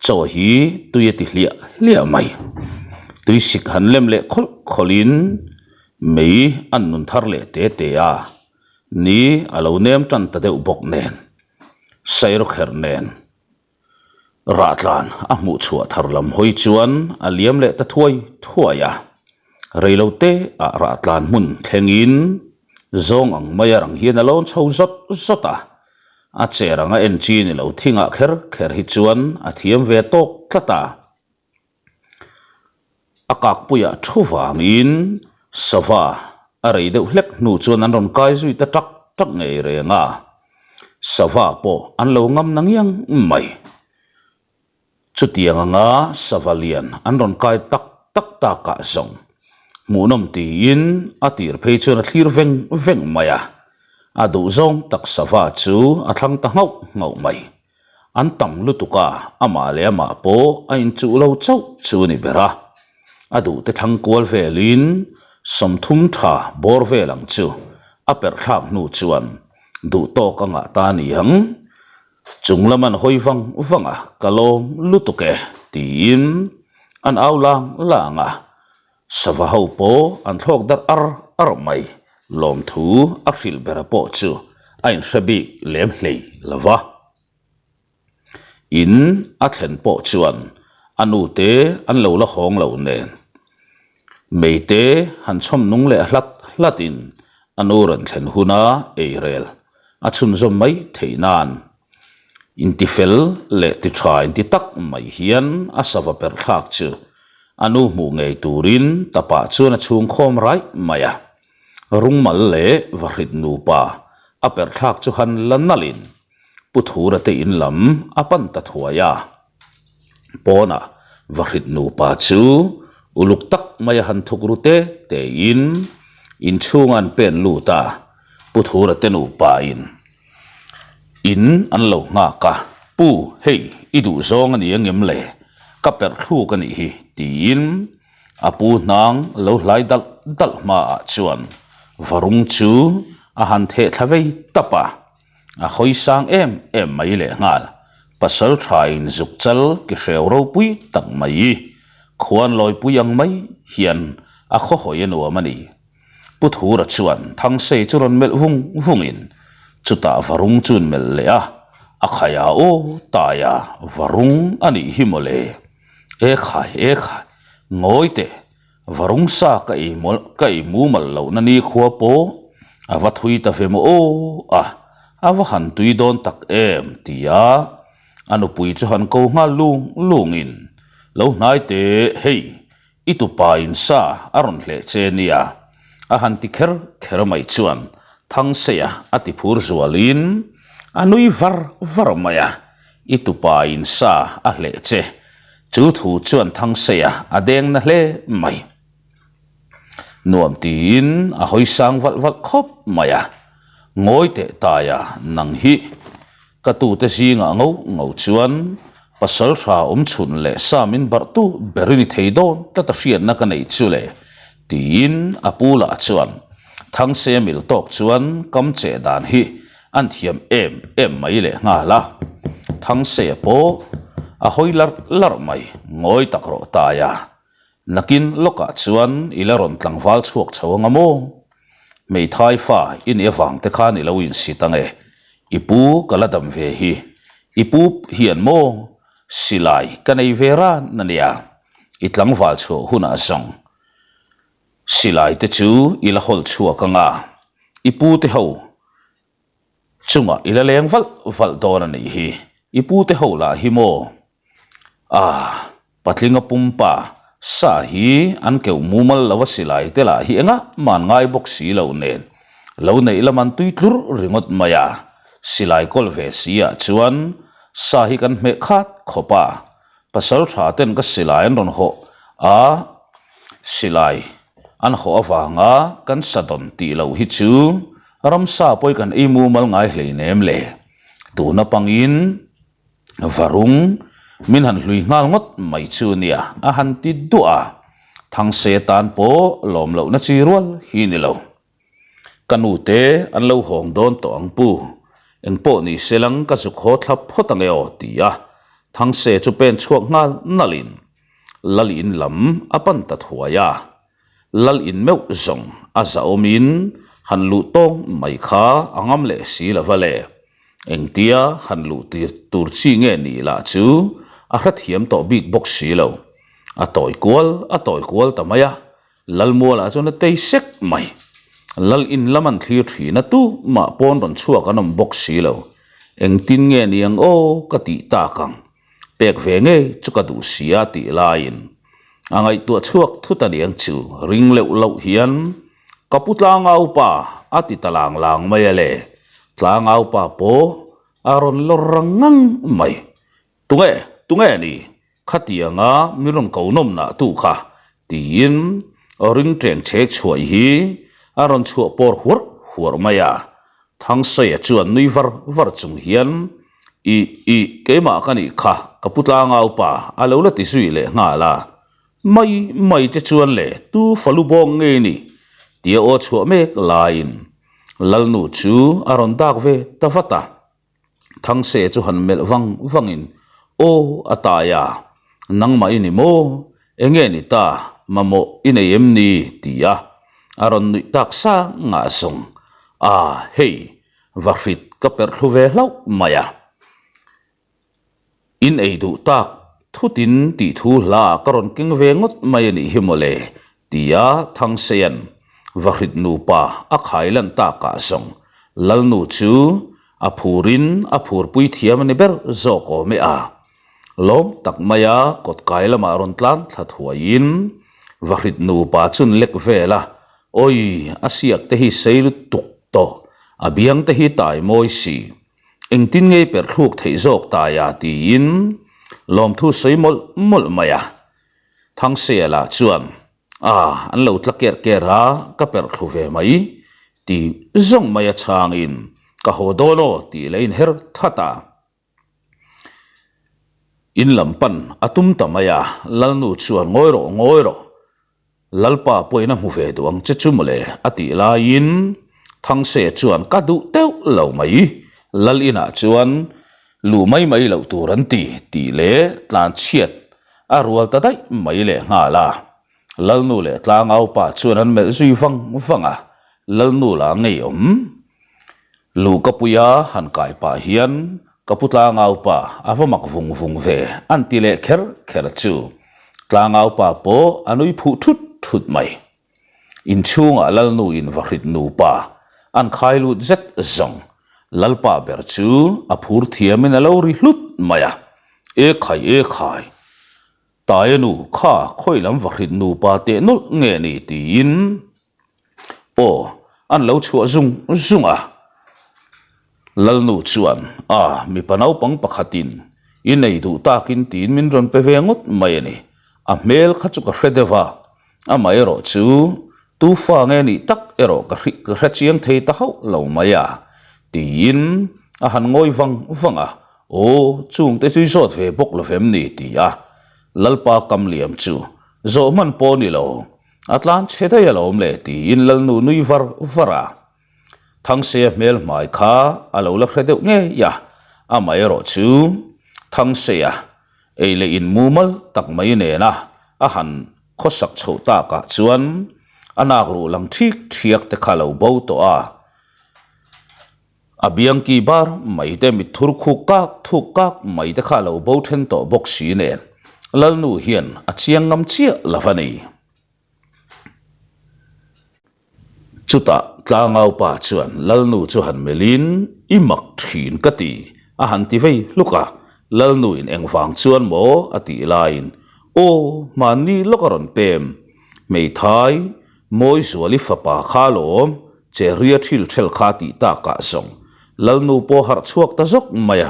chaw hi tui a ti hliah hliah mai. Tuisik han lem leh khawlh khawlhin mei an nun thar leh te te a, ni a lo nem tan ta deuh bawk nen, sairawkherh nen. Rahtlan a hmuh chhuah thar lam hawi chuan a liam leh ta thuai thuai a, reilote ah rahtlan hmun thlengin zawng ang mai a rang hian a lawn chho zawt zawt a, a cher anga en chi ni lo thingah kher kher hi chuan a thiam ve tawk tlat a. A kakpuiah thu vangin sava a rei deuh hlek hnu chuan an rawn kai zui ta tak tak ngei reng a, sava pawh an lo ngam na ngiang mai. Chutiang anga sava lian an rawn kai tak tak takah zawng hmuhnawm tiin a tir phei chuan a thlir veng veng mai a, a duhzawng tak sava chu a thlang ta nghauh nghauh mai. An tam lutuk a, amah leh amah pawh a inchuh lo chauh chu a ni ber a. A duhte thlang kual velin 30 tha bawr vel ang chu a perh thlak hnu chuan duh tawk a ngah ta a ni ang. Chung lam an hawi vang vang a, ka lawm lutuk e tiin an au lang lang a. Sava ho pawh an thlawk darh ar ar mai, lawmthu a hrilh bera pawh chu a inhre bik lem hlei lo va. In a thlen pawh chuan a nute an lo la hawng lo nen. Meite han chhawm nung leh hlat hlatin a nu rawn thlen huna eirel a chhunzawm mai theih nan intifel leh ti tha inti tak mai hian a sava perh thlak chu a nu hmuh ngei turin tapah chuan a chhungkhawm raih mai a. Rungmal leh Vahrit nupa a perh thlak chu han la nalhin Pu Thura te in lam a pan ta thuai a. Pawnah Vahrit nupa chu uluk tak maia han thuk ru te tein inchhunga an pen lut a, Pu Thura te nupa in in an lo nghak a, Pu, hei i duh zawng a ni angem le? Ka perh thluk a nih hi, tiin A pu hnang lo hlai dalh dalh hmaah chuan varung chu a han theh thla vei tap a, a hawi sang em em mai lehnghal. Pasal thain zuk chal ki hreu ropui tak mai, khuan lawipui ang mai hian a khaw hawi a nuam a ni. Pu Thura chuan Thangsei chu rawn melh vung vungin chutah varung chu an melh leh a, a khaia aw taia varung a nih hi mawle. E khai, e khai, ngawi teh, varung sa ka ei mawlh, ka ei mumal lohna nikhua pawh a va thui ta ve maw aw a, a va han tui dawn tak em tia a nupui chu han ko nghal lung lungin, Lo hnai teh, hei, I tupa in sa a rawn hleh che nia, a han ti kher kher mai chuan Thangseia a ti phur zualin a nui var var mai a, I tupa in sa a hleh che. Chu thu chuan Thangseia a deng na hle mai. Nuam tiin a hawi sang valh valh khawp mai a, Ngawi teh taia nang hi. Ka tute zingah ngo ngo chuan pasal tha awm chhun leh sa min barhtu ber i ni thei dawn tlat a hriatna ka neih chu le tiin a pu lah chuan Thangse mil tawk chuan kam cheh dan hi an thiam em em mai leh nghal a. Thangse pawh a hawi larh larh mai ngawi tak rawh tai a. Nakin lawkah chuan i la rawn tlangval chhuak chho anga maw? Hmeithai fa i nih avang te khan i lo insit ang e. I pu ka la dam ve hi. I pu hian maw? Silai ka nei ve ran a nia. I tlangval chhuah hunah zawng silai te chu i la hawl chhuak anga. I pu te ho Chungah i la leng valh valh dawn a nih hi, i pute ho lah hi maw? Ah, patlinga pumpa sa hi an keuh mumal lo a silai te lah hi engah mah an ngai bawk si lo nen, lo neih lam an tui tlur ringawt mai a, silai kawl ve si ah chuan sa hi kan hmeh khat khawp a, pasal tha ten ka silai an rawn hawh a, silai an hawh avanga kan sa dawn tih loh hi chu Ramsa pawi kan ei mumal ngai hleinem le. Tuna pangin varung min han hlui nghal ngawt mai chu nia a han ti duah a, Thangse tan pawh lawm lohna chi rual hi ni lo. Ka nu te an lo hawng dawn tawh ang pu, engpawh ni se lang ka zuk haw thlap phawt ange aw ti a, Thangse chu pen chhuak nghal nalhin Lal in lam a pan ta thuai a. Lal in meuh zawng a zahawmin han luh tawng mai kha a ngam leh si lo va le. Engtia han luh tir tur chi nge nih lah chu a hrethiam tawh bik bawk si lo. A tawi kual a tawi kual ta mai a, Lalmualah chuan a tei sek mai. Lal in lam an thlir thin a, tumah pawn rawn chhuak an awm bawk si lo. Engtin nge ni ang aw ka tih tak ang. Pek ve ngei chu ka duh si a tih laiin a ngaihtuah chhuak thut a niang chu ring leuh loh hian ka pu tlangaupa a ti ta lang lang mai a le. Tlangaupa pawh a rawn lawr rang ngang mai. Tunge? Tunge ni? Khatianga min rawn ko nawm nah tu kha tiin ring teng chhek chhuaih hi a rawn chhuah pawr huarh huarh mai a. Thangsaia chuan nui var var chung hian, Ih, ih, keimah ka nih kha, ka pu tlangaupa a lo la ti zui leh nghal a. Mai mai te chuan le, tu falu bawng ngei ni? tia aw chhuah mek laiin Lalnu chu a rawn dak ve ta vat a. Thangse chu han melh vang vangin, Aw, a tai a, nangmah i ni maw? Enge ni ta, mamawh i nei em ni? ti a, a rawn nuih tak sang ngah zawng. A, hei, va hrit ka perh thlu ve hlauh mai a. In ei duh tak thutin tih thu hla ah ka rawn keng ve ngawt mai a nih hi mawle, tia Thangsean vahrit nupa a khai lan takah zawng Lalnu chu a phurin a phurpui thiam a ni ber zawk awm e a. Lawm tak maia kawtkai lamah rawn tlan thla thuaiin vahrit nupa chun lek vel a, Awi, a siak te hi sei lutuk tawh, a biang te hi tai mawi si. Engtin ngei perh thluk theih zawk taia tiin lawmthu sawi mawlh mawlh mai a. Thangseala chuan, A, an lo tla ker ker a, ka perh thlu ve mai, ti zawng mai a chhangin, Ka haw dawn aw tih leh inher that a. In lam pan a tum ta mai a, Lalnu chuan ngawi rawh ngawi rawh, Lalpa pawhin a hmu ve duh ang che chu mawle a tih laiin Thangse chuan ka duh teuh lo mai, Lal inah chuan luh mai mai loh tur an ti tih leh tlanchhiat a rual ta daih mai leh nghal a. Lalnu leh tlangaupa chuan an melh zui vang vang a, Lalnu lah ngei awm. Luh ka puia han kai pah hian ka pu tlangaupa a va mak vung vung ve an ti leh kher kher chu tlangaupa pawh a nui phuh thut thut mai. Inchhungah Lalnu in vahrit nupa an khai lut zet zawng Lalpa ber chu a phur thiamin a lo ri hlut mai a, E khai e khai! Taia nu kha khawi lam vahrit nupa teh nawlh nge ni tiin aw an lo chhuah zung zung a. Lalnu chuan a mipa naupang pakhatin i nei duh takin tiin min rawn pe ve ngawt mai a ni. A hmel kha chu ka hre deuh a, amaherawh chu tu fa nge nih tak erawh ka ka hre chiang thei ta hauh lo mai a tiin a han ngawi vang vang a. Aw, chungte chu i zawt ve bawk lo vem ni? ti a Lalpa kam liam chu zawh hman pawh ni lo, a tlan chhe daih alawm le tiin Lalnu nui var var a. Thangseia hmel hmai kha a lo la hre deuh ngei a, amaherawh chu Thangseia ei leh in mumal tak mai nena a han khawsak chhoh takah chuan a nak ruh lang thik thiak te kha a lo bo tawh a. A biang ki bar mai te mit thur khuk kak thuk kak mai te kha a lo bo then tawh bawk si nen Lalnu hian a chiang ngam chiah lo a ni. Chutah Tlangaupa chuan Lalnu chu han melhin i mak thin ka ti a han ti vei hluk a, Lalnu in engvang chuan maw a tih laiin aw hmanni lawk a rawn pem hmeithai Mawizuali fapa kha alawm Che ria thil thel kha tih takah zawng Lalnu pawh harh chhuak ta zawk mai a,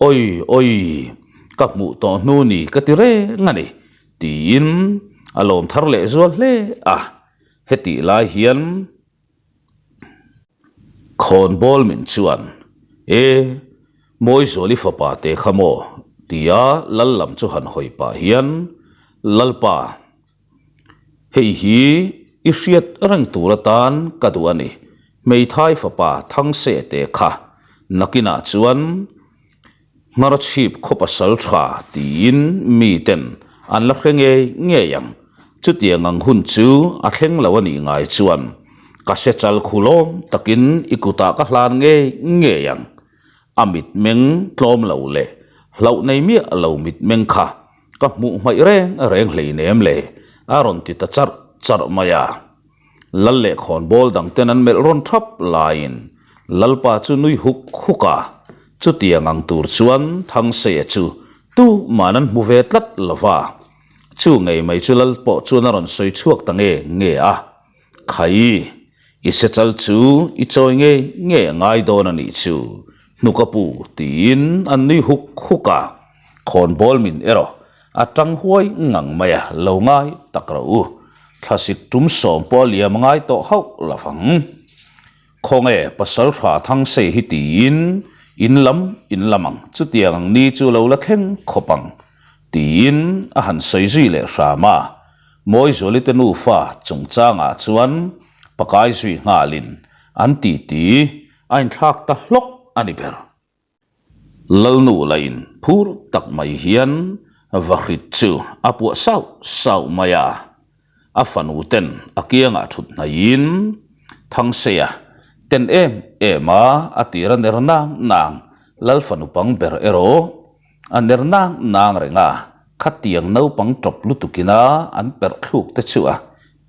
Awi awi, ka hmuh tawh hnu ni ka ti reng a ni, tiin a lawm thar leh zual hle a. Hetih lai hian khawnbawl min chuan, E, Mawizuali fapa te kha maw? tia Lal lam chu han hawi pah hian, Lalpa, Hei hi i hriat reng tur atan ka duh a ni. Hmeithai fapa Thangse te kha nakinah chuan Ngharchhip khaw pasal tha tiin miten an la hre ngei ngei ang. Chutiang ang hun chu a thleng lo a nih ngai chuan ka se chal khulawm takin i kutah ka hlan ngei ngei ang. A mitmeng tlawm lo leh hlauh nei miah lo mitmeng kha Ka hmuh hmaih reng reng hleinem le, a rawn ti ta charh charh mai a. Lal leh khawnbawl dang ten an melh rawn thap laiin Lalpa chu nui huk huk a, chutiang ang tur chuan Thangseia chu tuman an hmu ve tlat lo va. Chu ngei mai chu Lal pawh chuan a rawn sawi chhuak ta nge nge a. Khai, i sechal chu i chawi ngei ngei a ngai dawn a nih chu, hnuk a pu tiin an nui huk huk a, khawnbawl min erawh a tang huai ngang mai a, lo ngai tak rawh u, thlasik tum sawm pawh a liam a ngai tawh hauh lo vang. Khawnge pasal tha Thangsei hi tiin in lam in lam ang, chutiang ang ni chu lo la thleng khawp ang tiin a han sawi zui leh hram a. Mawizuali te nufa chungchangah chuan pakai zui nghalin an titi a inthlak ta hlawk a ni ber. Lalnu lain phur tak mai hian vahrit chu a puah sauh sauh mai a, a fanu ten a kiangah thut hnaihin Thangseia ten em em a, a tir a ner nang nang, Lal fanu pang ber erawh. A ner nang nang reng a, khatiang naupang tawp lutukina an perh thluk te chu a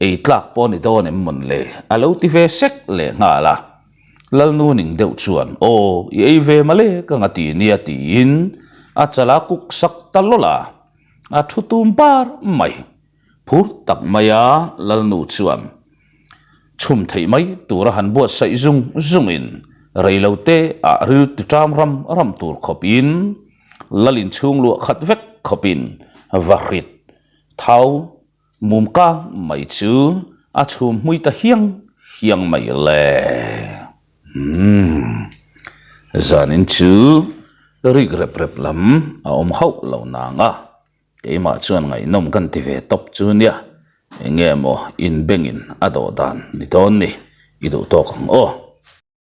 ei tlak pawh ni dawn em mawn le a lo ti ve sek leh nghal a. Lalnu ning deuh chuan aw i ei ve male ka nga ti nia tiin a chala kuk sak ta lawlh a, a thu tum bar mai. Phur tak maia Lalnu chuan chhum theih mai tura han buatsaih zung zungin reilote ah ril ti ṭam ram ram tur khawpin Lal inchhung luah khat vek khawpin vahrit thau mum kang mai chu a chhum hmui ta hiang hiang mai le. Umm zanin chu rik rep rep lam a awm hauh lo nang a. Keimah chuan ngaihnawm kan ti ve tawp chu nia, eng nge maw inbengin a dawh dan ni dawn ni, i duh tawk ang aw.